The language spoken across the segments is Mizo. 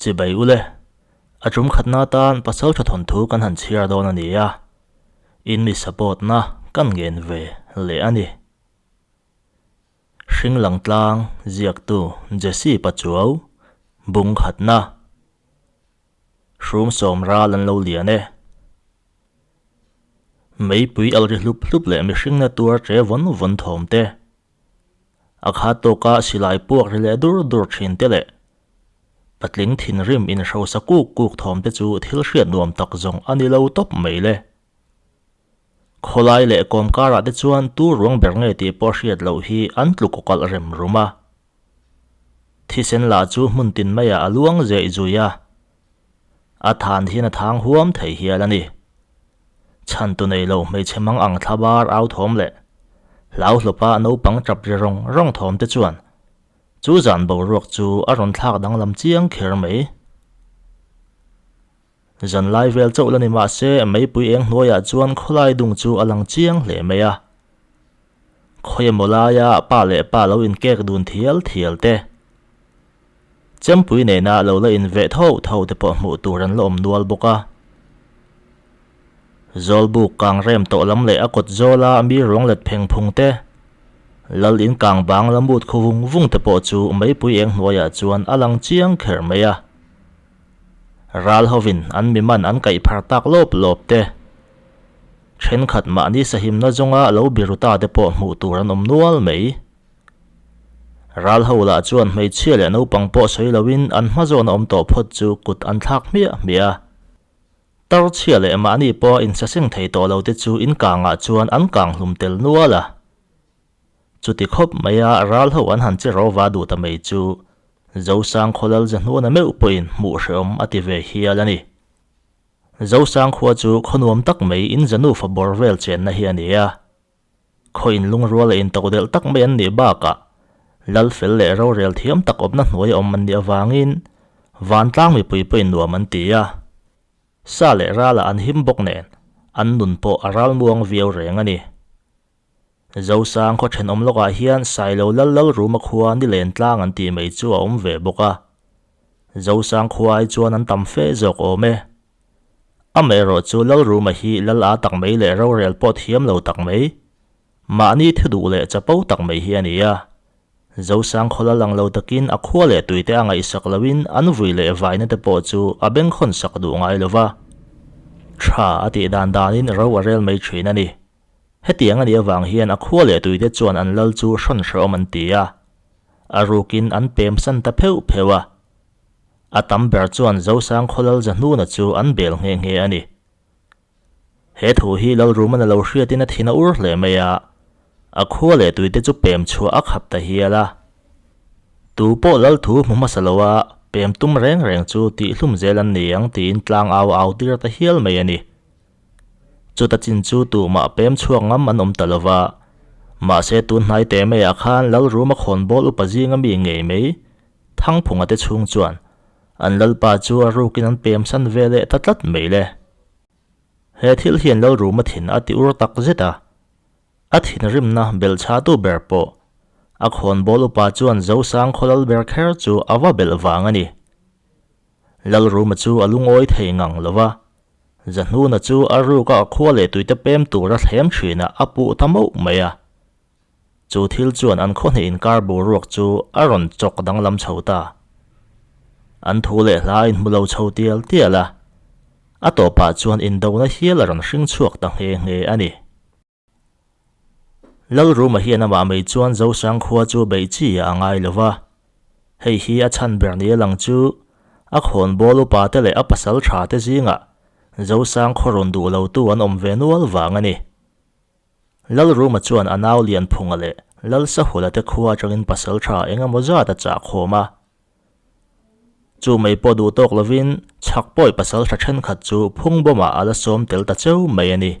Chibai ule, a tum khatna atan pasaltha thawnthu kan han chhiar dawn a ni a, in mi support na kan ngen ve leh a ni. Hringlang tlang ziaktu Jesse Pachuau, bung khatna. Hrum sawm ral an lo lian e. Meipui al ri hlup hlup leh mihringna tuar che vawn vawn thawm te. A khat tawka silai puak ri leh dur dur thin te leh patling thinrim inhrosa kuk kuk thawm te chu thil hriat nuam tak zawng a ni lo tawp mai le. Khawlai leh kawmkarah te chuan tu ruang ber nge tih pawh hriat loh hi an tlu kawkalh rem rum a. Thisen lah chu hmun tin maiah a luang zeih zui a, a than hian a thang huam thei hial a ni. Chhantu nei lo hmeichhe mang ang thla bar au thawm leh hlau hlawpa naupang tap ri rawng rawng thawm te chuan chu zan boruak chu a rawn thlak danglam chiang kher mai. Zan lai vel chauh la ni mah se meipui eng hnuaiah chuan khawlai dung chu a lang chiang hle mai a. Khawi emaw laia pa leh pa lo inkek dun thial thial te, chempui nena lo la inveh tho tho te pawh hmuh tur an la awm nual bawk a. Zawlbuk kang rem tawh lam leh a kawt zawla mi ruang let pheng phung te, lal in kang bang la mut khu vung vung te pawh chu meipui eng hnuaiah chuan a lang chiang kher mai a. Ral hovin an mi man an kaih phar tak lawp lawp te. Thenkhat mahni sahimna zawnga lo biru ta te pawh hmuh tur an awm nual mai. Ral ho lah chuan hmeichhia leh naupang pawh sawi loin an hma zawn a awm tawh phawt chu kut an thlak hmiah hmiah a. Tarchhia leh mahni pawh insaseng thei tawh lo te chu in kangah chuan an kang hlum tel nual a. Chuti khawp maia ral ho an han che rawva duh ta mai chu Zosang khawlal zahnuana meuh pawhin hmuh hrehawm a ti ve hial a ni. Zosang khua chu khaw nuam tak mai in zanu fa bawr vel chenna hi a ni a. Khaw in lungrual leh intodelh tak mai an nih bakah lal fel leh rorel thiam tak awmna hnuai awm an nih avangin vantlang mipui pawhin nuam an ti a. Sa leh ralah an him bawk nen an nun pawh a ral muang viau reng a ni. Zosang khaw thenawm lawkah hian Sailo lal lal ruma khua ni len tlang an tih mai chu a awm ve bawk a. Zosang khua ai chuan an tam fe zawk awm e. Amaherawh chu lal ruma hi lal a tak mai leh rorel pawh thiam lo tak mai, mahni thu duh leh chapo tak mai hi a ni a. Zosang khaw lal ang lo takin a khua leh tuite a ngaihsak loin an vui leh vaina te pawh chu a bengkhawn sak duh ngai lo va. Tha a tih dan danin ro a rel mai thin a ni. Hetiang a nih avang hian a khua leh tuite chuan an lal chu hrawn hrehawm an ti a, a rukin an pem san ta pheuh pheuh a. A tam ber chuan Zosang khaw lal Zahnuna chu an bel nghe nghe a ni. He thu hi Lalruman a lo hriatin a thin a ur hle mai a, a khua leh tuite chu pem chhuah a khap ta hial a. Tu pawh lal thu hmu hmasa lo a, pem tum reng reng chu tihhlum zel an ni ang tiin tlang au au tir ta hial mai a ni. Chuta chin chu tumah pem chhuak ngam an awm ta lo va. Mahse tun hnai te maiah khan Lalruma khawnbawl upa zinga mi ngei mai Thangphunga te chhung chuan an Lalpa chu a rukin an pem san ve leh ta tlat mai le. He thil hian Lalruma thin a ti ur tak zet a. A thinrimna belhchhahtu ber pawh a khawnbawl upa chuan Zosang khaw lal ber kher chu a va belh vang a ni. Lalruma chu a lungawi thei ngang lo va. Zahnuna chu a ruka a khua leh tuite pem tura thlem thinah a puh ta mauh mai a. Chu thil chuan an khaw hnih inkar boruak chu a rawn chawk danglam chho ta. An thu leh hla a inhmu lo chho tial tial a, a tawpah chuan indona hial a rawn hring chhuak ta nghe nghe a ni. Lalruma hian amah mai chuan Zosang khua chu beih chi a ngai lo va. Hei hi a chhan ber ni a lang chu a khawnbawl upa te leh a pasal tha te zingah Zosang khaw rawn duh lo tu an awm ve nual vang a ni. Lalruma chuan a nau Lianphunga leh Lalsahula te khua atangin pasal tha eng emaw zat a chah khawm a. Chu mai pawh duh tawk lovin chhak pawi pasal tha thenkhat chu phungbawmah a la sawm tel ta cheu mai a ni.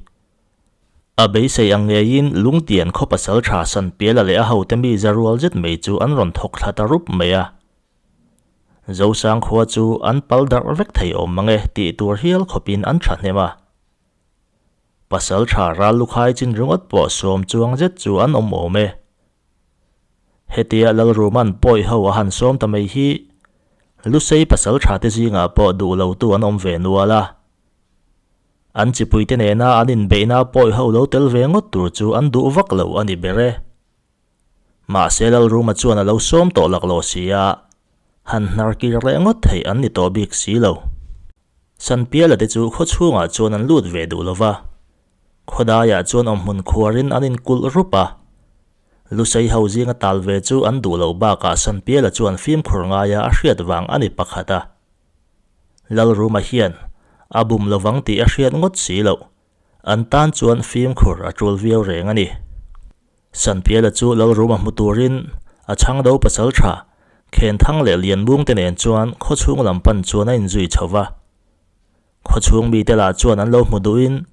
A beisei ang ngeiin Lungtian khaw pasal tha Sanpiala leh a hote mi za rual zet mai chu an rawn thawk thla ta rup mai a. Zosang khua chu an pal darh vek thei awm mang e tih tur hial khawpin an tha hnem a. Pasal tha ral lukhai chin ringawt pawh sawm chuang zet chu an awm awm e. Hetia Lalruman pawi ho a han sawm ta mai hi. Lusei pasalṭha te zingah pawh duh lotu an awm ve nual a. An chipuite nena an inbeihna pawi ho lo tel ve ngawt tur chu an duh vak lo a ni ber e. Mahse Lalruma chuan a lo sawm tawh laklawh si a, han hnar kir leh ngawt theih an ni tawh bik si lo. Sanpiala te chu khaw chhungah chuan an lut ve duh lo va, khawdaiah chuan awmhmun khuarin an inkulh rup a. Lusei ho zinga tal ve chu an duh loh bakah Sanpiala chuan fimkhur ngaia a hriat vang a ni pakhat a. Lalruma hian a bum lovang tih a hriat ngawt si loh, an tan chuan fimkhur a tul viau reng a ni. Sanpiala chu Lalruma hmu turin a chhangdo pasal tha Khenthang leh Lianmung te nen chuan khawchhung lam pan chuan a inzui chho va. Khawchhung mite lah chuan an lo hmu duhin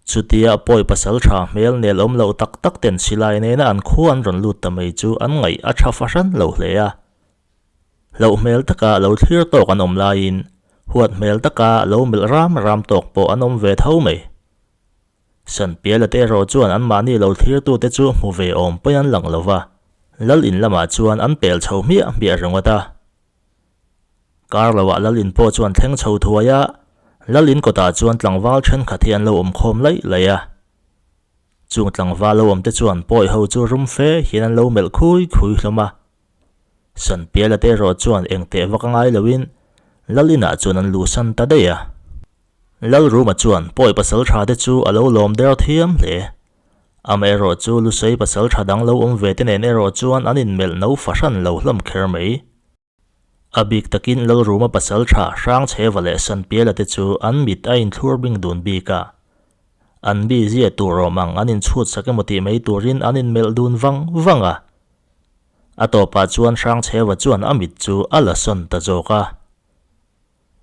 chutia pawi pasal tha hmel nel awm loh tak tak ten silai nena an khua an rawn lut ta mai chu an ngaih a tha fahran lo hle a. Hlauh hmel taka lo thlir tawk an awm laiin huat hmel taka lo melh ram ram tawk pawh an awm ve tho mai. Sanpiala te erawh chuan anmahni lo thlirtute chu hmu ve awm pawi an lang lo va, Lal in lamah chuan an pel chho hmiah hmiah ringawt a. Kar loah Lal in pawh chuan thleng chho thuai a, Lal in kawtah chuan tlangval thenkhat hi an lo awm khawm laih laih a. Chung tlangval lo awmte chuan pawi ho chu rum fe hian an lo melh khui khui hlawm a. Sanpiala te erawh chuan engteh vak a ngai loin Lal inah chuan an luhsan ta daih a. Lalruma chuan pawi pasal tha te chu a lo lawm der thiam hle. Amaherawh chu Lusei pasal tha dang lo awm ve te nen erawh chuan an inmelh no fahran lo hlawm kher mai. A bik takin Lalruma pasal tha Hrangchheva leh Sanpiala te chu an mit a inthlur bing dun bik a. An mizia tur awm ang an inchhut sak emaw tih mai turin an inmelh dun vang vang a. A tawpah chuan Hrangchheva chuan a mit chu a la sawn ta zawk a.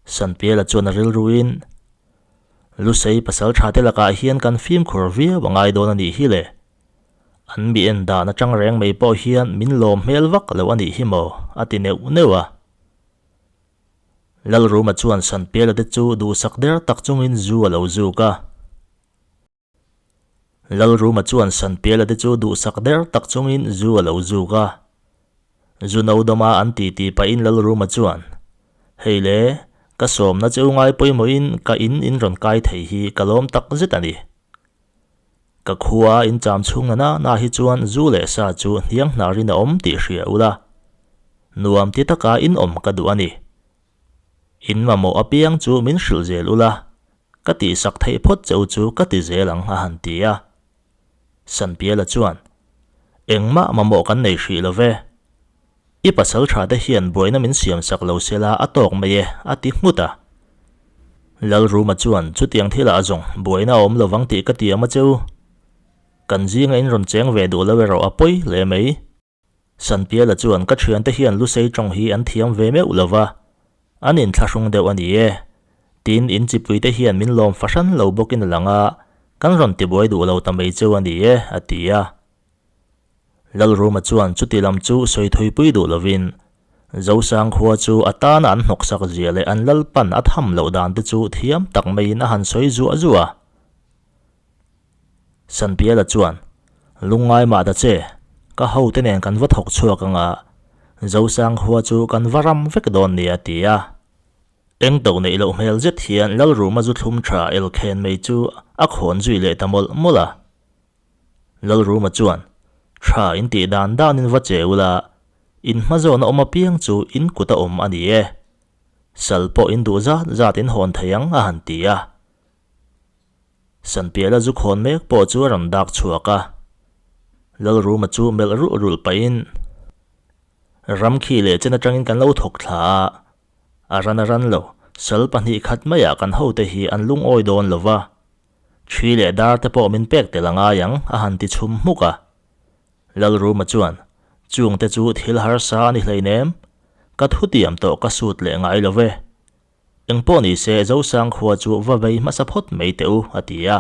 Sanpiala chuan a rilruin, Lusei pasal tha te lakah hian kan fimkhur viau a ngai dawn a nih hi le. An mi en dan atang reng mai pawh hian min lawm hmel vak lo a nih hi maw, a ti neuh neuh a. Lalruma chuan Sanpiala te chu duhsak der tak chungin zu a lo zuk a. Lalruma chuan Sanpiala te chu duhsak der tak chungin zu a lo zuk a. Zu no dawma an ti ti pahin Lalruma chuan, Hei le, ka sawmna che u ngai pawimawhin ka in in rawn kai thei hi ka lawm tak zet a ni. Ka khua in cham chhung na na na hi chuan zu leh sa chu hniang hnarin a awm tih hria ula. Nuam ti taka in awm ka duh a ni. In mamawh apiang chu min hrilh zel ula, ka tihsak theih phawt cheu chu ka ti zel ang a han ti a. Sanpiala chuan, Engmah mamawh kan nei hrih lo ve. I pasal tha te hian buaina min siamsak lo sela a tawk mai e a ti nghut a. Lalruma chuan chutiang thilah zawng buaina a awm lovang tih ka tiam a cheu. Kan zinga in rawn cheng ve duh lo erawh a pawi hle mai. Sanpiala chuan ka thiante hian Lusei tawng hi an thiam ve meuh lo va, an inthlahrung deuh a ni e. Tin, in chipuite hian min lawm fahran lo bawkin a lang a, kan rawn tibuai duh lo ta mai cheu a ni e, a ti a. Lalruma chuan chuti lam chu sawi thuipui duh lovin, Zosang khua chu a tana an hnawksak zia leh an lalpan a tham loh dan te chu thiam tak maiin a han sawi zuah zuah a. Sanpiala chuan, Lungngai mah ta che, ka hote nen kan va thawk chhuak ang a, Zosang khua chu kan va ram vek dawn nia a ti a. Eng to neih loh hmel zet hian Lalruma zu thlum tha elkhen mai chu a khawn zui leh ta mawlh mawlh a. Lalruma chuan, Tha in tih dan danin va che ula, in hma zawna awm apiang chu in kut a awm a ni e. Sal pawh in duh zat zat in hawn thei ang a han ti a. Sanpiala zu khawn mek pawh chu a rawn dak chhuak a, Lalruma chu melh rulh rulh pahin, Ram khi leh chen atangin kan lo thawk thla a, a ran a ran lo, sal 2 khat maiah kan hote hi an lungawi dawn lo va, ṭhi leh dar te pawh min pek tel a ngai ang, a han ti chhum hmuk a. Lalruma chuan, Chungte chu thil harsa a ni hleinem, ka thutiam tawh ka sut leh ngai lo ve. Engpawh ni se Zosang khua chu va vei hmasa phawt mai teh u, a ti a.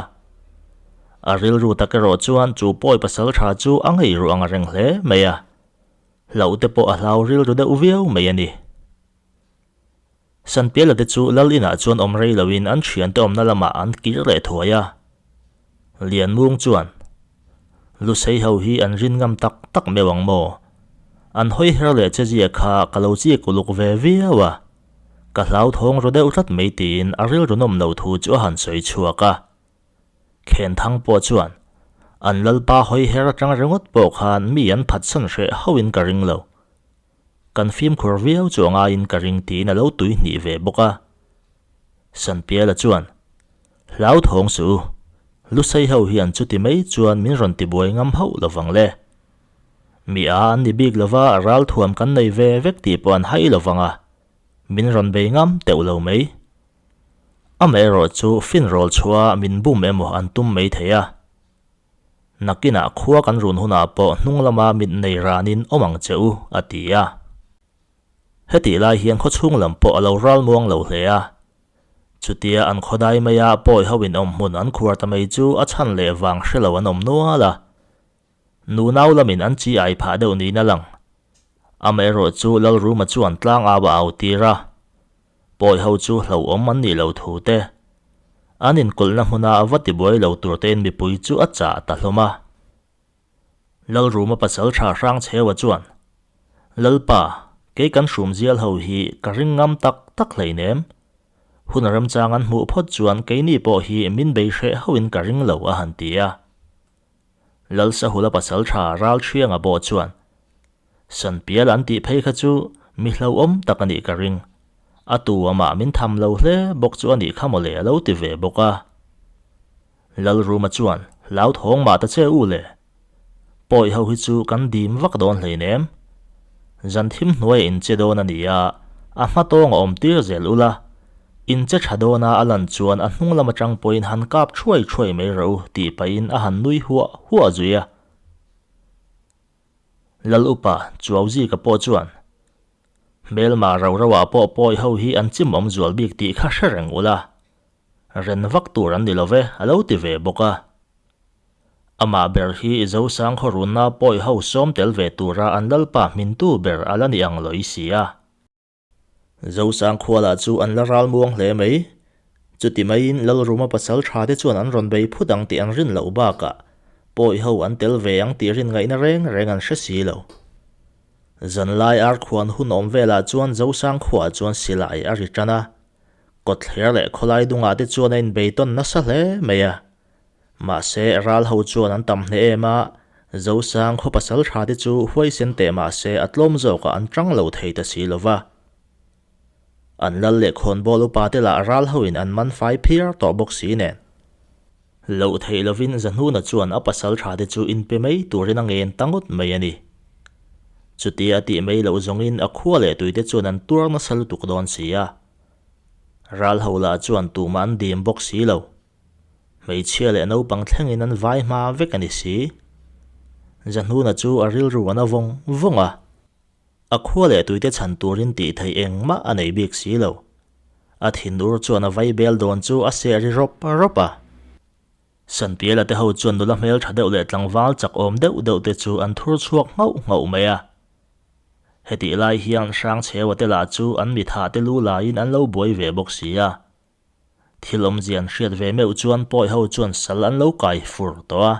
A rilru tak erawh chuan chu pawi pasal tha chu a ngei ruh ang reng hle mai a. Hlauh te pawh a hlau rilru deuh viau mai a ni. Sanpiala te chu Lal inah chuan awm rei loin an thiante awmna lamah an kir leh thuai a. Lianmung chuan, Lusei ho hi an rin ngam tak tak meuh ang maw? An hawi her leh che zia kha ka lo chik uluk ve viau a. Ka hlauthawng ru deuh tlat mai tiin a rilru nawm lo thu chu a han sawi chhuak a. Khenthang pawh chuan an lalpa hawi her atang ringawt pawh khan mi an phatsan hreh hauhin ka ring lo. Kan fimkhur viau chu a ngaiin ka ring tiin a lo tuihnih ve bawk a. Sanpiala chuan, Hlauthawng suh u, Lusei ho hian chuti mai chuan min rawn tibuai ngam hauh lovang le. Mi a an ni bik lova ralthuam kan nei ve vek tih pawh an hai lovang a, min rawn bei ngam teuh lo mai. Amaherawh chu finrawl chhuah min bum emaw an tum mai thei a. Nakinah khua kan run hunah pawh hnung lama mit nei ranin awm ang che u, a ti a. Hetih lai hian khawchhung lam pawh a lo ral muang lo hle a. Chutia an khawdai maia pawi ho in awm hmun an khuar ta mai chu a chhan leh vang hre lo an awm nual a. Nunau lamin an chi ai phah deuh niin a lang. Amaherawh chu Lalruma chuan tlang au a au tir a. Pawi ho chu hlauhawm an nih lo thu te. An inkulhna hmuna va tibuai lo tur tein mipui chu a chah ta hlawm a. Lalruma pasal tha hrang chheua chuan, Lalpa, kei kan hrum zial ho hi ka ring ngam tak tak hleinem. Hun remchang an hmuh phawt chuan keini pawh hi min bei hreh hoin ka ring lo a han ti a. Lalsahula pasal tha Ralṭhianga pawh chuan, Sanpial an tih phei kha chu mi hlauhawm tak a nih ka ring. A tu amah min tham lo hle bawk chu a nih kha mawle a lo ti ve bawk a. Lalruma chuan, Hlauthawng mah ta che u le. Pawi ho hi chu kan dim vak dawn hleinem. Zan thim hnuaia in che dawn a ni a, a hma tawng a awm tir zel ula. In che tha dawna a lan chuan a hnung lam atang pawhin han kap thuai thuai mai rawh u tih pahin a han nui huah huah zui a. Lal upa Chuauzika pawh chuan, Hmelma rau rauah pawh pawi ho hi an chimawm zual bik tih kha hre reng ula, ren vak tur an ni lo ve a lo ti ve bawk a. Amah ber hi Zosang khawrunna pawi ho sawm tel ve tura an lalpa hmintu ber a la ni ang lawi si a. Zosang khualah chu an la ral muang hle mai. Chuti maiin Lalruma pasal tha te chuan an rawn bei phut ang tih an rin loh bakah pawi ho an tel ve ang tih rin ngaihna reng reng an hre si lo. Zanlai ar khuan hun awm velah chuan Zosang khuaah chuan silai a ri tan a, kawtthler leh khawlai dungah te chuan a inbei tawn nasa hle mai a. Mahse ral ho chuan an tam hneh em a, Zosang khaw pasal tha te chu huaisen teh mahse a tlawm zawkah an tang lo thei ta si lova. An lal leh khawnbawl upa te lah ral hoin an man fai phiar tawh bawk si nen. Loh theih lovin Zahnuna chuan a pasal tha te chu inpe mai turin a ngen ta ngawt mai a ni. Chutia a tih mai loh zawngin a khua leh tuite chuan an tuar nasa lutuk dawn si a. Ral ho lah chuan tumah an dim bawk si lo. Hmeichhia leh naupang thlengin an vai hma vek a ni si. Zahnuna chu a rilru a na vawng vawng a. A khua leh tuite chhan turin tih theih engmah a nei bik si lo. A thinur chuan a vai bel dawn chu a seh ri rawp rawp a. Sanpiala te ho chuan nula hmel tha deuh leh tlangval chakawm deuh deuh te chu an thur chhuak nghauh nghauh mai a. Hetih lai hian Hrangchheua te lah chu an mithah te lu laiin an lo buai ve bawk si a. Thil awmzia an hriat ve meuh chuan pawi ho chuan sal an lo kai fur tawh a.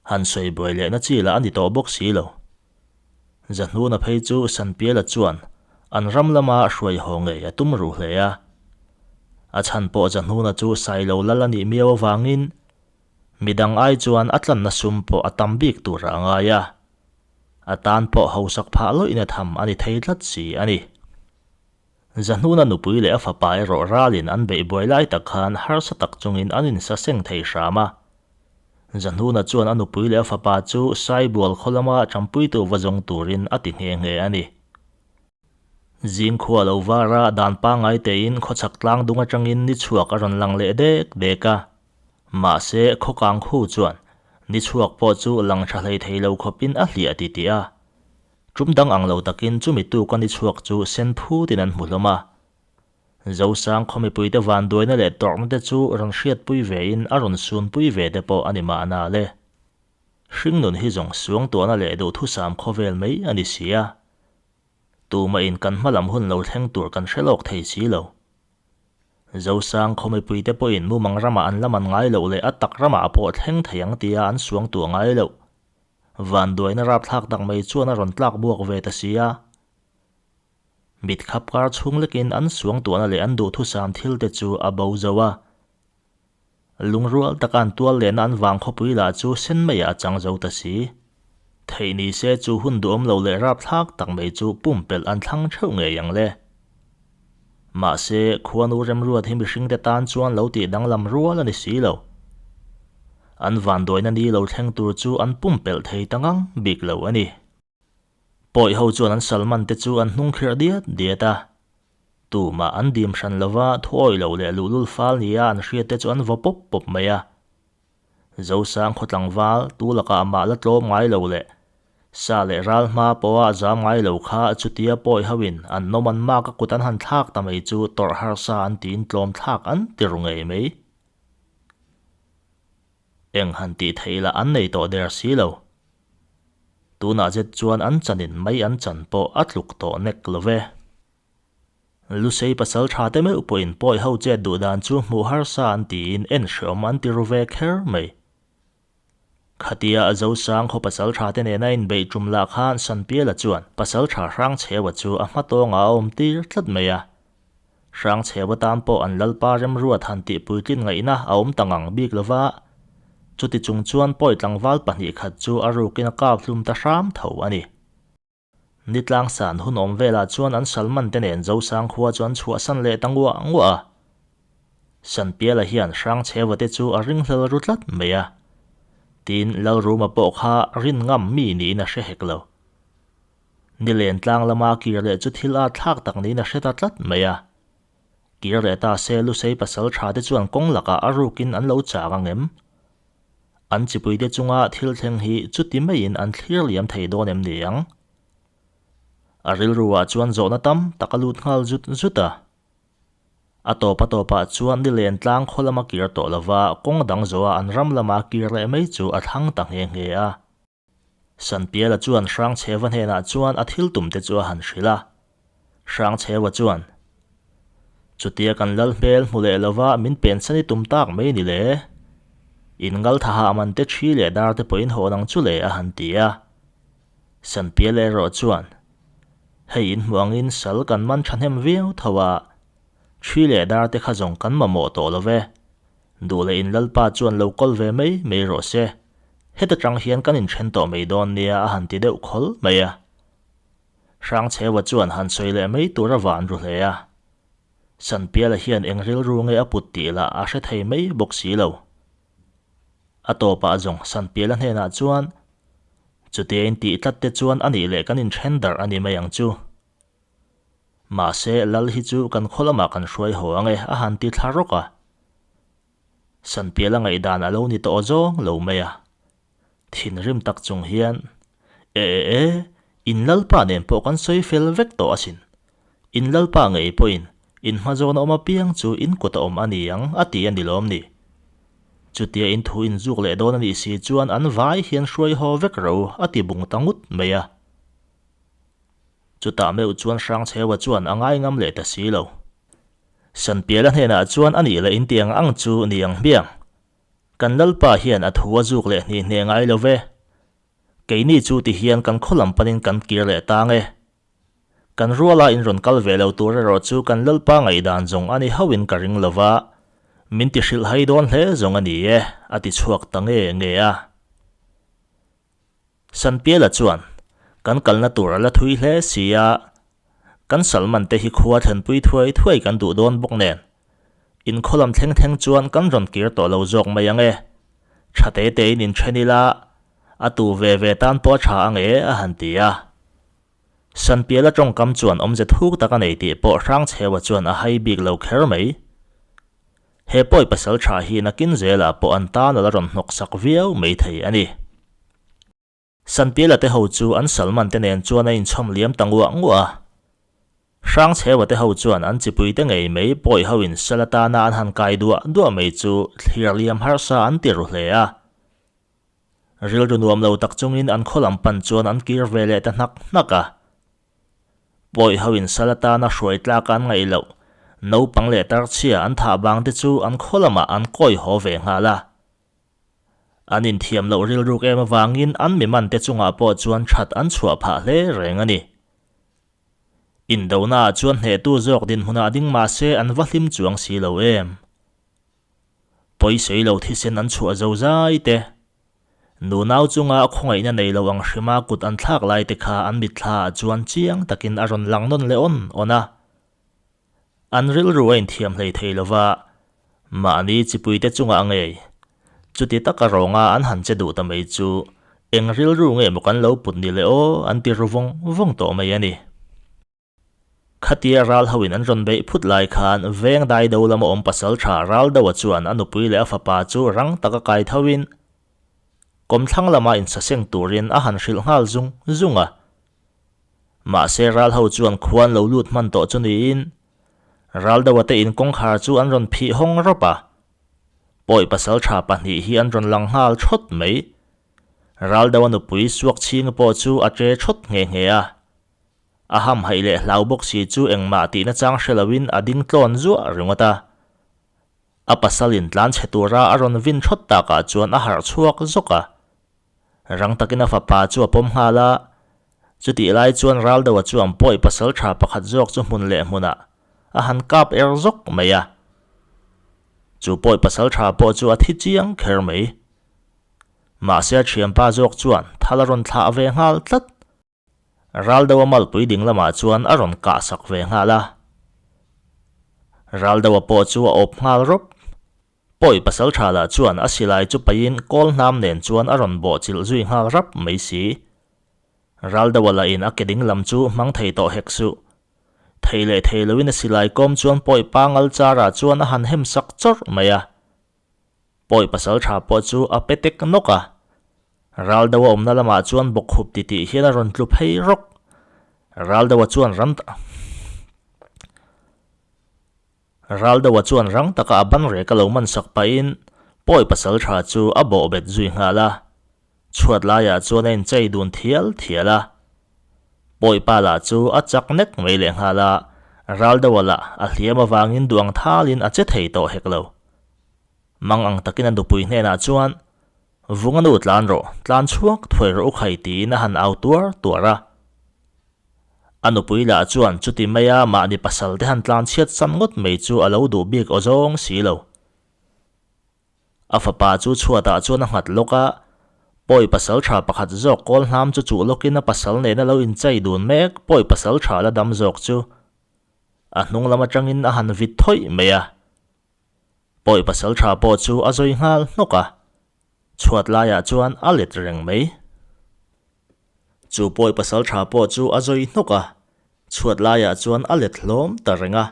Han sawi buai lehna chi lah a ni tawh bawk si lo. Zahnuna phei chu Sanpiala chuan an ram lama hruai haw ngei a tum ruh hle a. A chhan pawh Zahnuna chu Sailo lal a nih miau avangin midang ai chuan a tlanna sum pawh a tam bik turah a ngai a. A tan pawh hausak phah lawihna tham a ni thei tlat si a ni. Zahnuna nupui leh a fapa erawh ralin an beih buai lai tak khan harsa tak chungin an insaseng thei hram a. Zahnuna chuan a nupui leh a fapa chu Saibual khaw lama ṭampuitu va zawng turin a ti nghe nghe a ni. Zingkhua lo vara dan pangngai tein khawchhak tlang dung aṭangin ni chhuak a rawn lang leh dek dek a. Mahse, khawkang khu chuan ni chhuak pawh chu lang ṭha hlei thei lo khawpin a hliah titih a. Tum dang ang lo takin chumi tuk a ni chhuak chu sen phutin an hmu hlawm a. Zosang khaw mipuite vanduaina leh tawrhna te chu rawn hriatpui vein a rawn sunpui ve te pawh a ni mahna le. Hringnun hi zawng suangtuahna leh duhthusam khawvel mai a ni si a. Tumahin kan hmalam hun lo thleng tur kan hre lawk thei si lo. Zosang khaw mipuite pawhin mumang ramah an la man ngai loh leh a tak ramah pawh thleng thei ang tia an suangtuah ngai loh. Vanduaina rapthlak tak mai chuan a rawn tlak buak ve ta si a. Mit khap kar chhung lekin an suangtuahna leh an duhthusam thil te chu a bo zo a. Lungrual taka an tual lehna an vang khawpui lah chu sen maiah a chang zo ta si. Theih ni se chu hun duhawm lo leh rapthlak tak mai chu pumpelh an thlang theuh ngei ang le. Mahse, khuanu remruat hi mihringte tan chuan lo tih danglam rual a ni si lo. An vanduaina ni lo thleng tur chu an pumpelh thei ta ngang bik lo a ni. Pawi ho chuan an salman te chu an hnung khirh diat diat a. Tumah an dim hran lova thuawi lo leh luhlul fal nia an hriat te chu an vaw pawp pawp mai a. Zosang khaw tlangval tu lakah amah la tlawm ngai lo leh sa leh ral hma pawha a zam ngai lo kha chutia pawi hoin an nawm an mak a kut an han thlak ta mai chu tawrh harsa an tiin tlawm thlak an ti ru ngei mai. Eng han tih theih lah an nei tawh der si lo. Tunah zet chuan an chanin mai an chan pawh a tluk tawh nek lo ve. Lusei pasal tha te meuh pawhin pawi ho chet duh dan chu hmuh harsa an tiin en hreawm an ti ru ve kher mai. Khatia a Zosang khaw pasal tha te nena inbeih tum lah khan Sanpiala chuan pasal tha Hrangchheua chu a hma tawngah a awm tir tlat mai a. Hrangchheua tan pawh an Lalpa remruat han tih puitlin ngaihna a awm ta ngang bik lova, chuti chung chuan pawi tlangval 2 khat chu a rukin a kap hlum ta hram tho a ni. Ni tlangsan hun awm velah chuan an Salman te nen Zosang khua chu an chhuahsan leh ta nguah nguah a. Sanpiala hian Hrangchheua te chu a ringhlel ru tlat mai a. Tin, Lalruma pawh kha rin ngam mi niin a hre hek lo. Ni len tlang lama kir leh chu thil a thlak tak niin a hre ta tlat mai a. Kir leh ta se Lusei pasal tha te chuan kawng lakah a rukin an lo chak ang em? An chipuite chunga thil thleng hi chuti maiin an thlir liam thei dawn em ni ang? A rilruah chuan zawhna tam tak a lut nghal zut zut a. A tawp a tawpah chuan ni len tlang khaw lama kir tawh lova kawng dang zawha an ram lama kir leh mai chu a thlang ta nghe nghe a. Sanpiala chuan Hrangchheva hnenah chuan a thil tum te chu a han hrilh a. Hrangchheva chuan, Chutia kan lal hmel hmu leh lova min pensan i tum tak mai ni le. In ngal tha hah man te thi leh dar te pawhin hawn ang chu le a han ti a. Sanpiala erawh chuan, Hei in hmuh angin sal kan man thahnem viau tho a, thi leh dar te kha zawng kan mamawh tawh lo ve. Duh leh in Lalpa chuan lo kawl ve mai mai rawh se. Heta tang hian kan inthen tawh mai dawn nia a han ti deuh khawl mai a. Hrangchheua chuan han sawi leh mai tur a van ru hle a. Sanpiala hian eng rilru nge a put tih lah a hre thei mai bawk si lo. A tawpah zawng Sanpiala hnenah chuan, Chutia in tih tlat te chuan a nih leh kan inthen darh a ni mai ang chu. Mahse, Lal hi chu kan khaw lamah kan hruai haw ang e a han ti thla rawk a. Sanpiala ngaihdan a lo ni tawh zawng lo mai a. Thinrim tak chung hian, E e e, in Lalpa nen pawh kan sawi fel vek tawh asin. In Lalpa ngei pawhin in hma zawn a awm apiang chu in kut a awm a ni ang a ti a ni lawm ni. Chutia in thu in zuk leh dawn a nih si chuan an vai hian hruai haw vek ro a ti bung ta ngut mai a. Chutah meuh chuan Hrangchheua chuan a ngai ngam leh ta si lo. Sanpiala hnenah chuan a nih leh in ti ang ang chu ni ang hmiang. Kan Lalpa hian a thu a zuk leh hnih hneh ngai lo ve. Keini chu ti hian kan khaw lam panin kan kir leh tang e. Kan ruala in rawn kal ve lo tur erawh chu kan Lalpa ngaihdan zawng a ni hauhin ka ring lo va, min ti hrilh hai dawn hle zawng a ni e, a ti chhuak ta nge nge a. Sanpiala chuan, Kan kalna tur a la thui hle si a, kan Salman te hi khua thlenpui thuai thuai kan duh dawn bawk nen, in khaw lam thleng thleng chuan kan rawn kir tawh lo zawk mai ang e. Tha te tein inthen ila, a tu ve ve tan pawh a tha ang e, a han ti a. Sanpiala tawngkam chuan awmze thuk tak a nei tih pawh Hrangchheua chuan a hai bik lo kher mai. He pawi pasal tha hi nakin zelah pawh an tan a la rawn hnawk sak viau mai thei a ni. Sanpiala te ho chu an Salman te nen chuan a inchhawm liam ta nguah nguah a. Hrangchheua te ho chuan an chipui te ngei mai pawi ho in sal atana an han kai duah duah mai chu thlir liam harsa an ti ru hle a. Rilru nuam lo tak chungin an khaw lam pan chuan an kir ve leh ta hnak hnak a. Pawi ho in sal atana hruai tlak an ngaih loh, naupang leh tarchhia an thah bang te chu an khaw lamah an kawi haw ve nghal a. An inthiam loh rilruk em avangin an mi man te chungah pawh chuan that an chhuah phah hle reng a ni. Indonaah chuan hnehtu zawk dinhmunah ding mah se an va hlim chuang si lo em? Pawisawi lo thisen an chhuah zo zai te, nunau chunga khawngaihna nei lo ang hrima kut an thlak lai te kha an mitthlaah chuan chiang takin a rawn lang nawn leh awn awn a. An rilru a inthiam hlei thei lo va, mahni chipuite chungah ngei chuti taka rawnga an han che duh ta mai chu eng rilru nge maw kan lo put ni le aw an ti ru vawng vawng tawh mai a ni. Khatia ral hoin an rawn beih phut lai khan veng daido lama awm pasal tha Raldoa chuan a nupui leh a fapa chu rang taka kai thoin kawmthlang lama insaseng turin a han hrilh nghal zung zung a. Mahse ral ho chuan khuan lo lut hman tawh chu niin Raldoa te in kawngkhar chu an rawn phih hawng rawp a. Pawi pasal tha pahnih hi an rawn lang nghal thawt mai. Raldoa nupui suak chhing pawh chu a che thawt nghe nghe a. A hamhaih leh hlau bawk si chu engmah tihna chang hre loin a ding tlawn zuah ringawt a. A pasalin tlan chhe tura a rawn vin thawt takah chuan a harh chhuak zawk a. Rang takin a fapa chu a pawm nghal a. Chutih lai chuan Raldoa chuan pawi pasal tha pakhat zawk chu hmun leh hmunah a han kap er zawk mai a. Chu pawi pasal tha pawh chu a thi chiang kher mai. Mahse a thianpa zawk chuan thal a rawn thlah ve nghal tlat. Raldoa malpui ding lamah chuan a rawn kah sak ve nghal a. Raldoa pawh chu a awp nghal rawp. Pawi pasal tha lah chuan a silai chu paihin kawl hnam nen chuan a rawn bawh chilh zui nghal rap mai si. Raldoa lahin a ke ding lam chu hmang thei tawh hek suh. Thei leh thei loin a silai kawm chuan pawi pangal charah chuan a han hem sak chawrh mai a. Pawi pasal tha pawh chu a pe tek nawk a. Raldoa awmna lamah chuan bawkkhup titih hian a rawn tlu phei rawk. Raldoa chuan ram Raldoa chuan rang taka a ban rek a lo man sak pahin pawi pasal tha chu a bawh bet zui nghal a. Chhuat laiah chuan a inchei dun thial thial a. Pawi pa lah chu a chak nek mai leh nghal a, Raldoa lah a hliam avangin duang thalin a che thei tawh hek lo. Mang ang takin a nupui hnenah chuan, Vung a nu tlan rawh, tlan chhuak thuai rawh u khai tiin a han au tuar tuar a. A nupui lah chuan chuti maia mahni pasal te han tlan chhiat san ngawt mai chu a lo duh bik aw zawng si lo. A fapa chu chhuatah chuan a nghat lawk a, pawi pasal tha pakhat zawk kawl hnam chu chuh lawkin a pasal nena lo inchei dun mek pawi pasal tha la dam zawk chu a hnung lam atangin a han vit thawih mai a. Pawi pasal tha pawh chu a zawi nghal hnawk a, chhuat laiah chuan a let reng mai. Chu pawi pasal tha pawh chu a zawi hnawk a, chhuat laiah chuan a let hlawm ta reng a.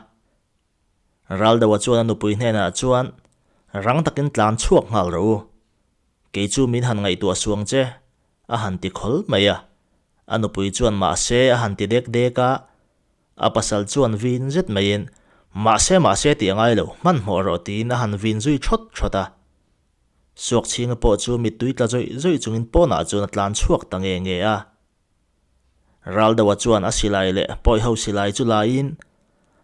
Raldoa chuan a nupui hnenah chuan, Rang takin tlan chhuak nghal rawh u. Kei chu min han ngaihtuah suang che, a han ti khawl mai a. A nupui chuan mahse a han ti dek dek a, A pasal chuan vin zet maiin, Mahse, mahse tih a ngai lo, hmanhmawh rawh tiin a han vin zui thawt thawt a. Suakchhinga pawh chu mittui tla zawih zawih chungin pawnah chuan a tlan chhuak ta nge nge a. Raldoa chuan a silai leh pawiho silai chu laiin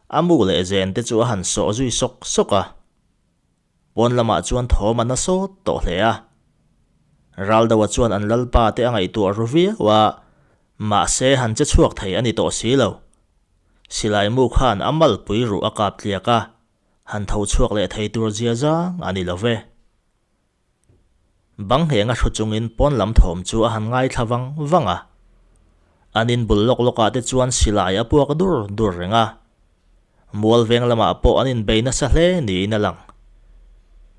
a mu leh zen te chu a han sawh zui sawk sawk a. Pawn lamah chuan thawm a na sawt tawh hle a. Raldoa chuan an lalpa te a ngaihtuah ru viau a, mahse han che chhuak thei a ni tawh si lo. Silai mu khan a malpui ruh a kap tliak a, han tho chhuak leh thei tur zia zang a ni lo ve. Bang nghenga hru chungin pawn lam thawm chu a han ngaithla vang vang a. An in bul lawk lawkah te chuan silai a puak dur dur reng a. Mual veng lamah pawh an inbei nasa hle niin a lang.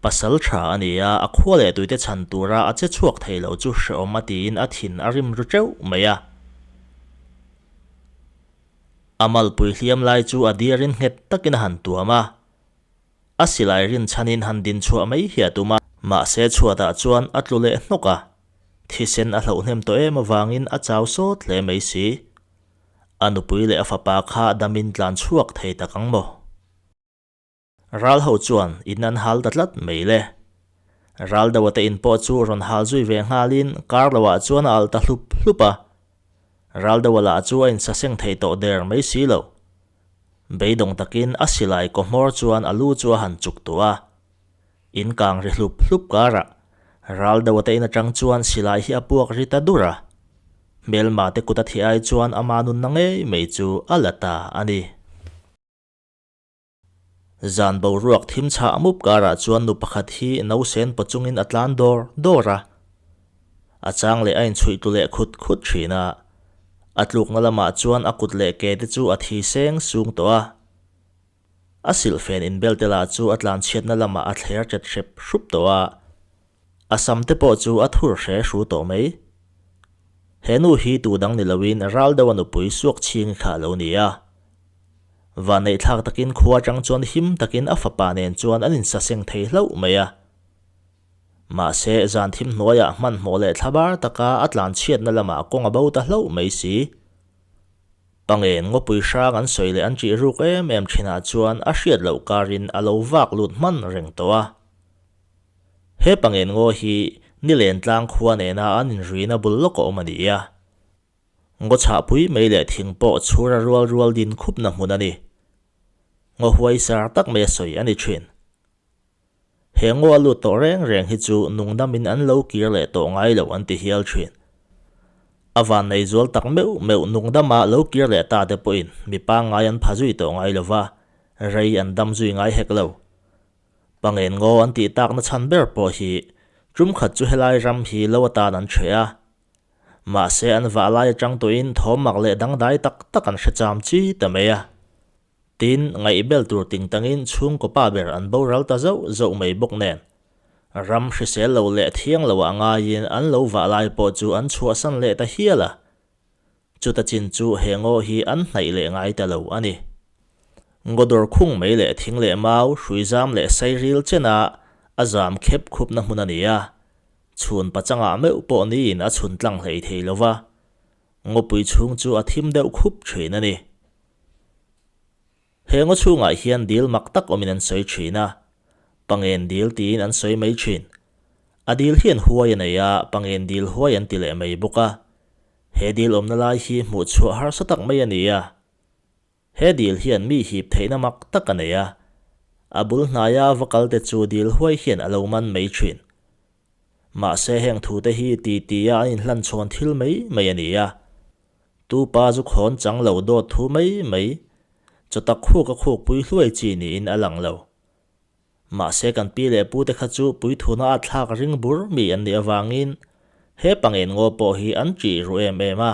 Pasal tha a ni a, a khua leh tuite chhan tura a che chhuak thei lo chu hrehawm a tiin a thin a rim ru teuh mai a. A malpui hliam lai chu a diarin nghet takin a han tuam a. A silai rinchhanin han din chhuah mai hi a tum a, mahse chhuatah chuan a tlu leh hnawk a, thisen a hlauhnem tawh em avangin a chau sawt hle mai si. A nupui leh a fapa kha damin tlan chhuak thei tak ang maw? Ral ho chuan in an hal ta tlat mai le. Ral deuha te in pawh chu rawn hal zui ve nghalin kar loah chuan a alh ta hlup hlup a. Ral deuha lah chu a insaseng thei tawh der mai si lo. Beidawng takin a silai kaw hmawr chuan a lu chu a han chuk tuah a. In kang ri hlup hlup karah Raldoa te in atang chuan silai hi a puak ri ta dur a. Hmelma te kut a thih ai chuan ama nunna ngei mai chu a la ta a ni. Zan boruak thim chhah mup karah chuan nu pakhat hi nausen paw chungin a tlan dawr dawr a. A chang leh a inchhuih tlu leh khut khut thin a. A tlukna lamah chuan a kut leh ke te chu a thi seng sung tawh a. A silhfen inbel te lah chu a tlanchhiatna lamah a thler chet hrep hrup tawh a. A sam te pawh chu a thur hre hru tawh mai. He nu hi tu dang ni loin ral deuh a nupui suak chhing kha a lo ni a. Vanneihthlak takin khua atang chuan him takin a fapa nen chuan an insaseng thei hlauh mai a. Mahse, zan thim hnuaiah hmanhmawh leh thlabar taka a tlanchhiatna lamah kawng a bo ta hlauh mai si. Pangen ngawpui hrang an sawi leh an ṭih ruk em em ṭhinah chuan a hriat loh karin a lo vak lut hman reng tawh a. He pangen ngaw hi Nilen tlang khua nena an inruina bul lawk a awm a ni a. Ngaw chhahpui mei leh thing pawh chhura rual rual din khupna hmun a ni. Ngaw huaisar tak mai a sawi a ni thin. He ngaw a lut tawh reng reng hi chu nungdamin an lo kir leh tawh ngai lo an ti hial thin. A vannei zual tak meuh meuh nungdama lo kir leh ta te pawhin mi pangngai an pha zui tawh ngai lo va, rei an dam zui ngai hek lo. Pangen ngaw an tih takna chhan ber pawh hi tum khat chu helai ram hi lo atan an ṭheh a. Mahse an vah lai atang tawhin thawmmak leh dangdai tak tak an hre cham chi ta mai a. Tin, ngaihbel tur ting tangin chhungkaw pa ber an boral ta zauh zauh mai bawk nen. Ram hrisel lo leh thiang lo ah ngaiin an lo vah lai pawh chu an chhuahsan leh ta hial a. Chuta chin chu he ngaw hi an hnaih leh ngai ta lo a ni. Ngaw dawr khung mai leh thing leh mau, hrui zam leh sairil chena a zam khep khupna hmun a ni a. Chhun pachangah meuh pawh niin a chhun tlang hlei thei lo va, ngawpui chhung chu a thim deuh khup thin a ni. He ngaw chhungah hian dil mak tak awmin an sawi thin a, Pangen dil tiin an sawi mai thin. A dil hian huai a nei a, Pangen dil huai an ti leh mai bawk a. He dil awmna lai hi hmuh chhuah harsa tak mai a ni a. He dil hian mi hip theihna mak tak a nei a. A bul hnaia va kalte chu dil huai hian a lo man mai thin. Mahse heng thute hi ti tia an inhlan chhawn thil mai mai a ni a. Tu pa zu khawn chang lo dawt thu mai mai, chawtak khuk a khukpui hluai chi niin a lang lo. Mahse kan pi leh pu te kha chu puithuna a thlak ring bur mi an nih avangin he pangen ngaw pawh hi an ṭih ru em em a.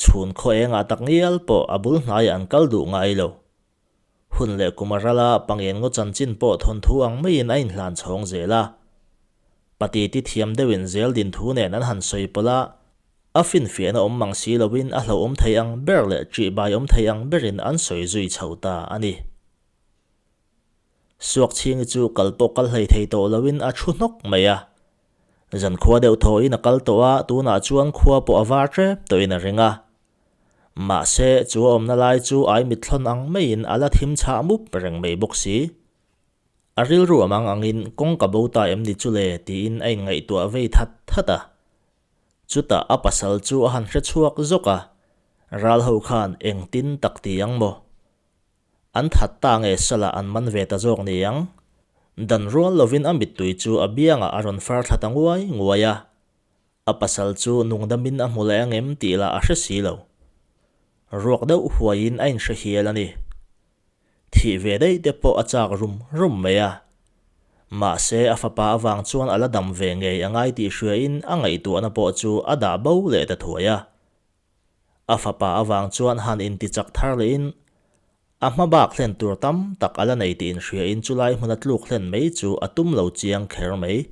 Chhun khaw engah tak ngial pawh a bul hnaiah an kal duh ngai lo. Hun leh kum a ral a, pangen ngaw chanchin pawh thawnthu ang maiin a inhlan chhawng zel a. Patiti thiam deuhin zel din thu nen an han sawi pawlh a, a finfiahna awm mang si loin a hlauhawm thei ang ber leh ṭihbai awm thei ang berin an sawi zui chho ta a ni. Suakchhingi chu kal pawh kal hlei thei tawh loin a thu hnawk mai a. Zankhua deuh thawhin a kal tawh a, tunah chuan khua pawh a var ṭep tawhin a ring a. Mahse, chu a awmna lai chu ai mitthlawn ang maiin a la thim chhah mup reng mai bawk si. A rilru a mang angin kawng ka bo ta em ni chu le tiin a inngaihtuah vei that that a. Chutah a pasal chu a han hre chhuak zawk a, ral ho khan engtin tak ti ang maw? An that ta nge salah an man ve ta zawk ni ang? Dan rual lovin a mittui chu a biangah a rawn far thla ta nguai nguai a. A pasal chu nungdamin a hmu leh angem tih lah a hre si lo. Ruak deuh huaiin a inhre hial a ni. Thih ve daih te pawh a chak rum rum mai a. Mahse a fapa avang chuan a la dam ve ngei a ngai tih hriain a ngaihtuahna pawh chu a dah bo leh ta thuai a. A fapa avang chuan han intichak thar lehin a hma bak hlen tur tam tak a la nei tih inhriain chulai hmuna tluk hlen mai chu a tum lo chiang kher mai.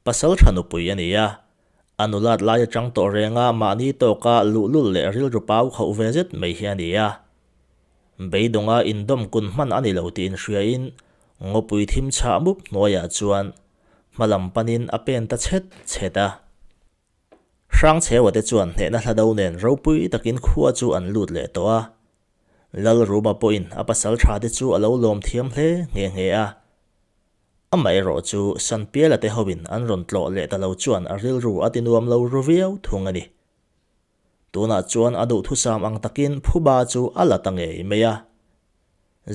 Pasal tha nupui a ni a, a nulat lai atang tawh renga mahni tawka luhlul leh rilru pau khauh ve zet mai hi a ni a. Beidawnga indawm kun hman a ni lo tih inhriain ngawpui thim chhah mup hnuaiah chuan hmalam panin a pen ta chhet chhet a. Hrangcheua te chuan hnehna hla do nen ropui takin khua chu an lut leh tawh a. Lalruma pawhin a pasal tha te chu a lo lawm thiam hle nghe nghe a. Amaherawh chu Sanpiala te hoin an rawn tlawh leh ta lo chuan a rilru a ti nuam lo ru viau thung a ni. Tunah chuan a duhthusam ang takin phuba chu a la ta ngei mai a.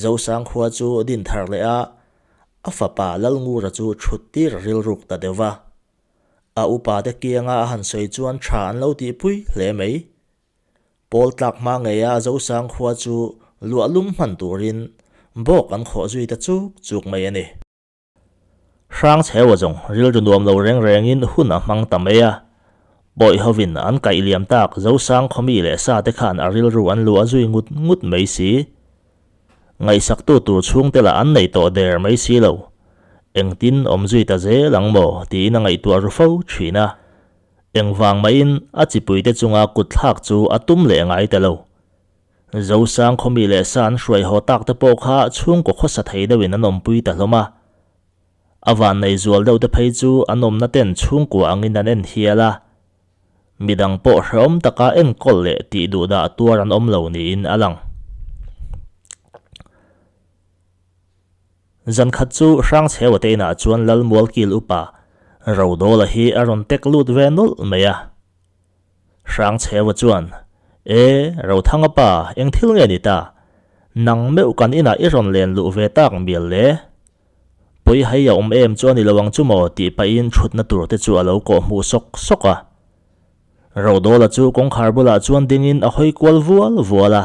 Zosang khua chu din thar leh a, a fapa Lalngura chu thut tir rilruk ta deuh va. A upate kianga a han sawi chuan tha an lo tihpui hle mai. Pawl tlak hma ngeia Zosang khua chu luah lum hman turin bawk an khawh zui ta chuk chuk mai a ni. Hrangchheua zawng rilru nuam lo reng rengin hun a hmang ta mai a. Bawih hovin an kaih liam tak Zosang khawmi leh sa te khan a rilru an luah zui ngut ngut mai si. Ngaihsaktu tur chhungte lah an nei tawh der mai si lo. Engtin awm zui ta zel ang maw tiin a ngaihtuah ru fo thin a. Engvang mahin a chipuite chunga kutthlak chu a tum leh ngai ta lo. Zosang khawmi leh sa an hruai haw tak te pawh kha chhungkaw khawsa thei deuhin an awmpui ta hlawm a. A vannei zual deuh te phei chu an awmna ten chhungkua angin an en hial a. Midang pawh hrehawm taka enkawl leh tih duhdah tuar an awm lo niin a lang. Zan khat chu Hrangchheua te inah chuan Lalmualkil upa Rodawla hi a rawn tek lut ve nawlh mai a. Hrangchheua chuan, E, Rothanga pa, eng thil nge ni ta? Nang meuh kan inah i rawn len luh ve tak mial le? Pawi hai a awm em chu a ni lo ang chu maw tih pahin thutna tur te chu a lo kawh hmuh sawk sawk a. Rodawla chu kawngkhar bulah chuan dingin a hawi kual vual vual a.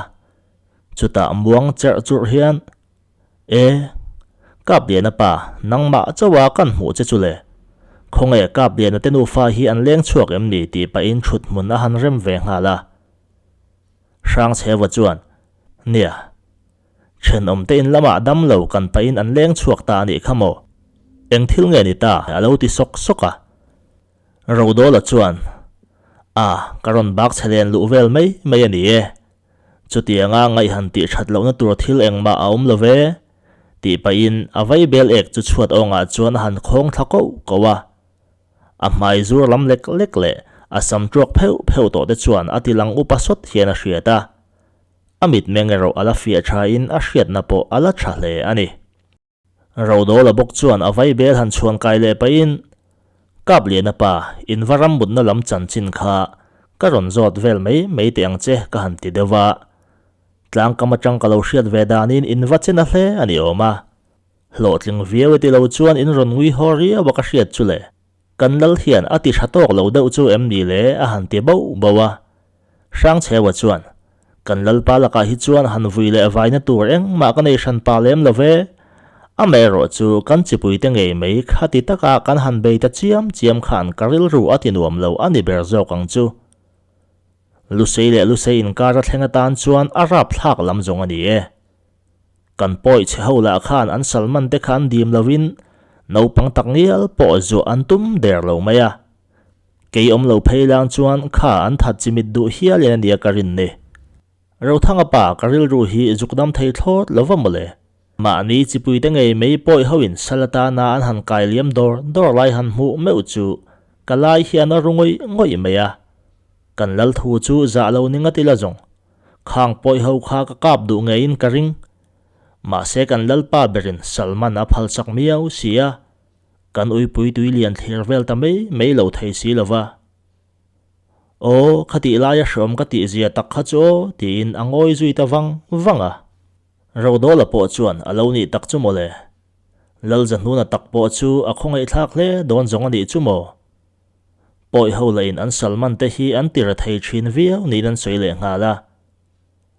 Chutah muang cherh churh hian, E, Kapliana pa, nangmah chauha kan hmuh che chu le. Khawnge Kapliana te nufa hi an leng chhuak em ni tih pahin thut hmun a han rem ve nghal a. Hrangchheua chuan, Nia, thenawm te in lamah dam lo kan pahin an leng chhuak ta a nih kha maw? Eng thil nge ni ta? a lo ti sawk sawk a. Rodawla chuan, A, ka rawn bak chhe len luh vel mai mai a ni e. Chutianga ngaih han tih that lohna tur thil engmah a awm lo ve, tih pahin a vaibel ek chu chhuat awngah chuan a han khawng thla koh koh a. A hmai zur lam lek lek leh a sam tuak pheuh pheuh tawh te chuan a ti lang upa sawt hian a hriat a. A mitmeng erawh a la fiah thain a hriatna pawh a la tha hle a ni. Rodawla bawk chuan a vaibel han chhuan kai leh pahin, Kapliana pa, in va ram mutna lam chanchin kha ka rawn zawt vel mai mai teh ang che ka han ti deuh a. Tlangkam atang ka lo hriat ve danin in va chen a hle a ni awm a. Hlawhtling viau e ti lo chuan in rawn ngui haw riau a ka hriat chu le. Kan lal hian a ti tha tawk lo deuh chu em ni le a han ti bauh bauh a. Hrangchheua chuan, Kan Lalpa lakah hi chuan han vui leh vaina tur engmah ka nei hran pa lem lo ve. Amaherawh chu kan chipuite ngei mai khati taka kan han bei ta chiam chiam khan ka rilru a ti nuam lo a ni ber zawk ang chu. Lusei leh Lusei inkar a thleng atan chuan a rapthlak lam zawng a ni e. Kan pawi chhe ho lah khan an salman te kha an dim lovin naupang tak ngial pawh zuah an tum der lo mai a. Kei awm lo phei lang chuan kha an that chimit duh hialin a nia ka rin ni. Rothanga pa ka rilru hi zuk dam thei thlawt lo va mawle. Mahni chipuite ngei mai pawi hoin sal atana an han kai liam dawr dawr lai han hmuh meuh chu ka lai hian a ru ngawih ngawih mai a. Kan lal thu chu zah lo ni ngat ila zawng. Khang pawi ho kha ka kap duh ngeiin ka ring. Mahse kan lalpa berin Salman a phal chak miau si a. Kan uipui tui lian thlir vel ta mai mai lo thei si lo va. Aw, khatih laia hreawm ka tih zia tak kha chu aw, tiin a ngawi zui ta vang vang a. Rodawla pawh chuan a lo nih tak chu maw le. Lalzahnuna tak pawh chu a khawngaihthlak hle dawn zawng a nih chu maw. Pawi ho lahin an Salman te hi an ti ra thei thin viau niin an sawi leh nghal a.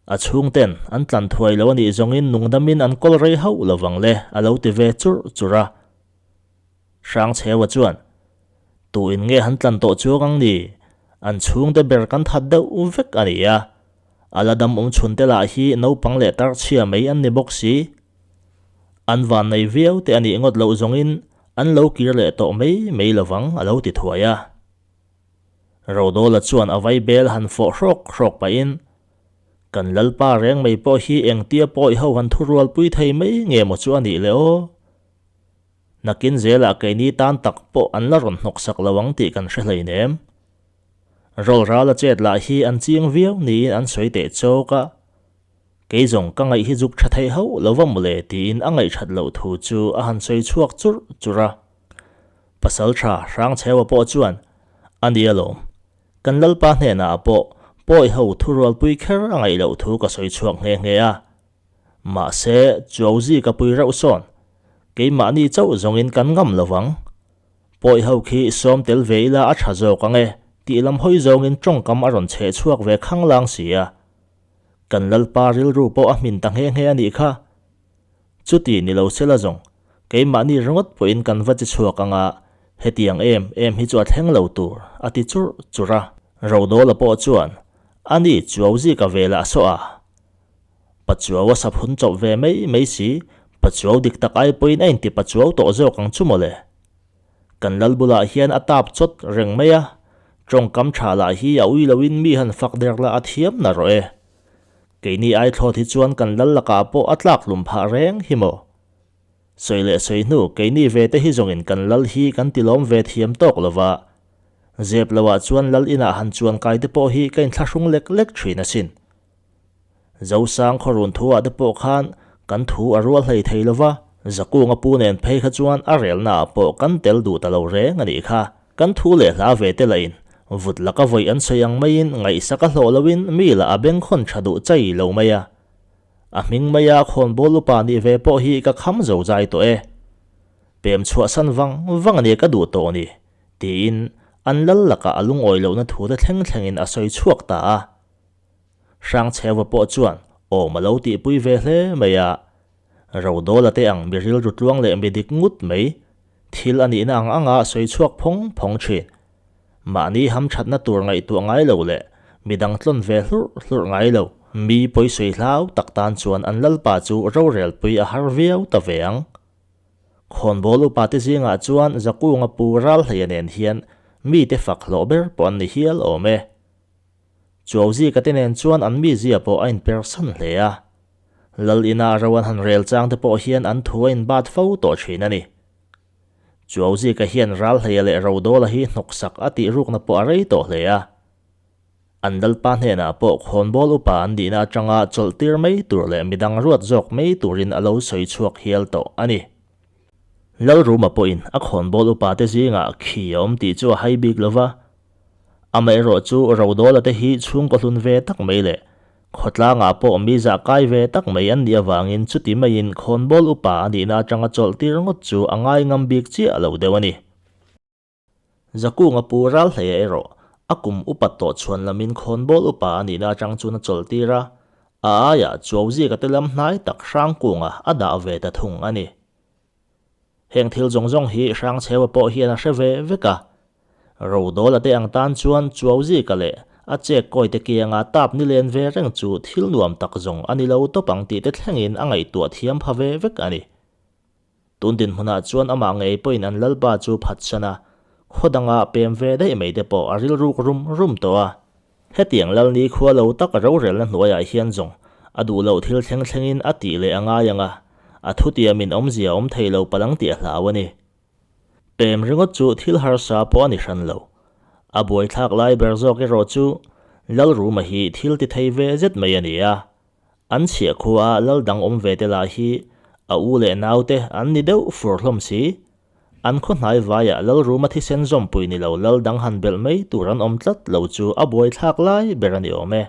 A chhungten an tlan thuai lo a nih zawngin nungdamin an kawl rei hauh lo vang le a lo ti ve churh churh a. Hrangchheua chuan, Tu in nge han tlan tawh chuang ang ni? An chhungte ber kan that deuh vek a ni a. A la dam awm chhunte lah hi naupang leh tarchhia mai an ni bawk si. An van nei viau te a nih ngawt loh zawngin an lo kir leh tawh mai mai lovang a lo ti thuai a. Rodawla chuan a vaibel han fawh hrawk hrawk pahin, Kan Lalpa reng mai pawh hi engtia pawi ho han thurualpui thei mai nge maw chu a nih le aw? Nakin zelah keini tan tak pawh an la rawn hnawk sak lo ang tih kan hre hleinem. Rawlrala chet lah hi an ching viau niin an sawi teh chawk a. Kei zawng ka ngaih hi zuk tha thei hauh lo va mawle tiin a ngaihthat loh thu chu a han sawi chhuak churh churh a. Pasaltha Hrangchheua pawh chuan, A ni alawm. Kan Lalpa hnenah pawh pawi ho thurualpui kher a ngaih loh thu ka sawi chhuak nghe nghe a. Mahse, Chuauzi ka pui reuh sawn. Keimahni chauh zawngin kan ngam lo vang. Pawi ho khi sawm tel ve ila a tha zawk ang e, tih lam hawi zawngin tawngkam a rawn chheh chhuak ve khanglang si a. Kan Lalpa rilru pawh a hmin ta nghe nghe a nih kha. Chuti ni lo sela zawng, keimahni ringawt pawhin kan va chi chhuak ang a, hetiang em em hi chu a thleng lo tur, a ti churh churh a. Rodawla pawh chuan, A ni, chuau zika ve lah sawh a. Pachuau a sap hun chawp ve mai mai si, Pachuau dik tak ai pawhin a inti Pachuau tawh zawk ang chu mawle. Kan lal bulah hian a tap chawt reng mai a, tawngkam tha lah hi a ui loin mi han fak der lah a thiam na rawh e. Keini ai thlawt hi chuan kan lal lakah pawh a tlak hlum phah reng hi maw. Sawi leh sawi hnu keini ve te hi zawngin kan lal hi kan tilawm ve thiam tawk lova, zep loah chuan lal inah han chuan kai te pawh hi ka inthlahrung lek lek thin asin. Zosang khawrun thuah te pawh khan kan thu a rual hlei thei lo va, Zakunga pu nen phei kha chuan a relnaah pawh kan tel duh ta lo reng a nih kha. Kan thu leh hla ve te lahin vut laka vawi an sawi ang maiin ngaihsak a hlawh loin mi lah a bengkhawn tha duh chai lo mai a. A hming maia khawnbawl upa nih ve pawh hi ka kham zo zai tawh e. Pem chhuahsan vang vang a nia ka duh tawh ni, tiin an lal lakah a lungawi lohna thu te thleng thlengin a sawi chhuak ta a. Hrangchheuva pawh chuan awm a lo tihpui ve hle mai a, Rodawla te ang mi rilru tluang leh mi dik ngut mai, thil a nihna ang anga sawi chhuak phawng phawng thin. Mahni hamthatna tur ngaihtuah ngai lo leh midang tlawn ve hlurh hlurh ngai lo, mi pawisawi hlau tak tan chuan an lalpa chu rorelpui a har viau ta ve ang. Khawnbawl upa te zingah chuan Zakunga pu Ralhleia nen hian mite fak hlawh ber pawh an ni hial awm e. Chuauzika te nen chuan an mizia pawh a inpersan hle a. Lal ina ro an han rel chang te pawh hian an thu a inbat fo tawh thin a ni. Chuauzika hian Ralhleia leh Rodawla hi hnawksak a tih rukna pawh a rei tawh hle a. An lalpa hnenah pawh khawnbawl upa an nihna atanga chawlh tir mai tur leh midang ruat zawk mai turin a lo sawi chhuak hial tawh a ni. Lalruma pawhin a khawnbawl upa te zingah khi a awm tih chu a hai bik lova, Amaherawh chu Rodawla te hi chhungkaw hlun ve tak mai leh khawtlangah pawh mi zah kai ve tak mai an nih avangin chuti maiin khawnbawl upa a nihna atanga chawlh tir ngawt chu a ngai ngam bik chiah lo deuh a ni. Zakunga pu Ralhleia erawh a kum upat tawh chhuan lamin khawnbawl upa a nihna atang chuan a chawlh tir a, a aiah Chuauzika te lam hnai tak Hrangkunga a dah ve ta thung a ni. Heng thil zawng zawng hi Hrangchheua pawh hian a hre ve vek a. Rodawla te ang tan chuan Chuauzika leh a chek kawi te kianga tap ni len ve reng chu thil nuam tak zawng a ni lo tawp ang tih te thlengin a ngaihtuah thiam pha ve vek a ni. Tun dinhmunah chuan amah ngei pawhin an lalpa chu phatsan a, khaw danga pem ve daih mai te pawh a rilruk rum rum tawh a. Hetiang Lalni khua lo tak rorelna hnuaiah hian zawng a duh loh thil thleng thlengin a tih leh a ngai ang a, a thutiamin awmzia awm thei lo palang tih a hlau a ni. Pem ringawt chu thil harsa pawh a ni hran lo. A buaithlak lai ber zawk erawh chu Lalruma hi thil ti thei ve zet mai a ni a. An chhiah khua a lal dang awm ve te lah hi a u leh naute an ni deuh fur hlawm si. An khaw hnai vaiah Lalruma thisen zawmpui ni lo lal dang han belh mai tur an awm tlat lo chu a buaithlak lai ber a ni awm e.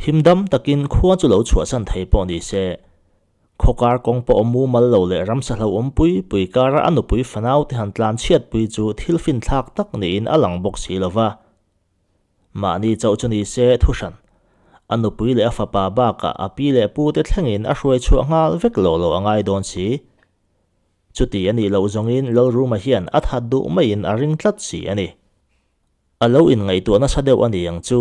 Him dam takin khua chu lo chhuahsan thei pawh ni se, khaw kar kawng pawh awm mumal lo leh ramsa hlauhawm pui pui kara a nupui fanau te han tlan chhiatpui chu thil finthlak tak niin a lang bawk si lo va. Mahni chauh chu ni se thuhran. A nupui leh a fapa bakah a pi leh pu te thlengin a hruai chhuah nghal vek lo lo a ngai dawn si. Chuti a nih loh zawngin Lalruma hian a that duh maiin a ring tlat si a ni. A lo inngaihtuah nasa deuh a ni ang chu.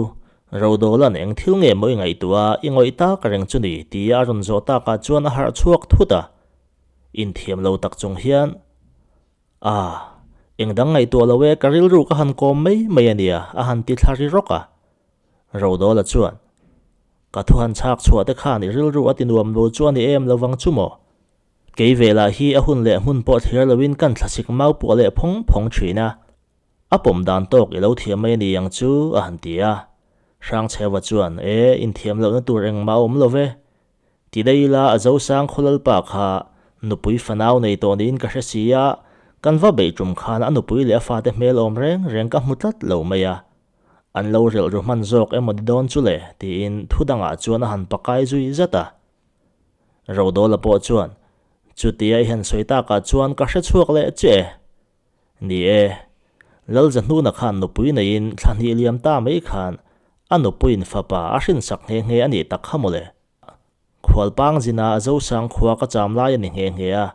Rodawla'n eng thil nge maw i ngaihtuah a, i ngawih tak reng chu ni tia a rawn zawh takah chuan a harh chhuak thut a. Inthiam lo tak chung hian A, eng dang ngaihtuah lo e, ka rilru ka han kawm mai mai a nia, a han ti thla ri rawk a. Rodawla chuan, Ka thu han chhak chhuah te khan i rilru a ti nuam lo chu a ni em lovang chu maw? Kei ve lah hi a hun leh hmun pawh thlir loin kan thlasik mau puah leh phawng phawng thin a. A pawm dan tawk i lo thiam mai a ni ang chu, a han ti a. Hrangchheuva chuan, E, inthiam lohna tur engmah a awm lo ve. Ti daih ila a Zosang Khawlalpa kha nupui fanau nei tawh niin ka hre si a, kan va beih tum khan a nupui leh a fate hmel awm reng reng ka hmu tlat lo mai a. An lo relh ru hman zawk emaw ni dawn chu le tiin thu dangah chuan a han pakai zui zat a. Rodawla pawh chuan, Chutia i han sawi takah chuan ka hre chhuak leh che e. Ni e, Lalzahnuna khan nupui neiin thla hnih liam ta mai khan a nupuiin fapa a hrinsak nghe nghe a nih tak kha mawle. Khualpang zina Zosang khua ka cham lai a ni nghe nghe a,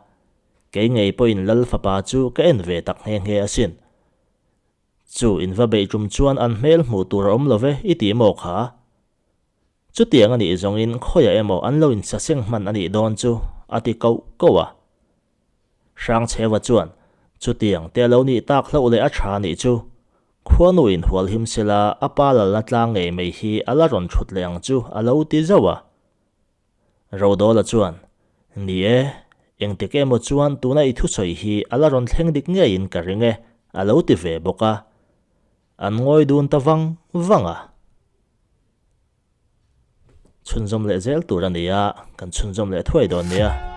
kei ngei pawhin Lal fapa chu ka en ve tak nghe nghe asin. Chu in va beih tum chuan an hmel hmuh tur a awm lo ve i ti maw kha? Chutiang a nih zawngin khawiah emaw an lo insaseng hman a nih dawn chu a ti koh koh a. Hrangchhewa chuan, Chutiang te a lo nih tak hlauh leh a tha nih chu. Khuanu in hual him sela a pa lalna tlang ngei mai hi a la rawn thut leh ang chu a lo ti zauh a. Rodawla chuan, Ni e, engtik emaw chuan tuna i thusawi hi a la rawn thleng dik ngeiin ka ring e a lo ti ve bawk a. An ngawi dun ta vang vang a. Chhunzawm leh zel tur a ni a, kan chhunzawm leh thuai dawn nia.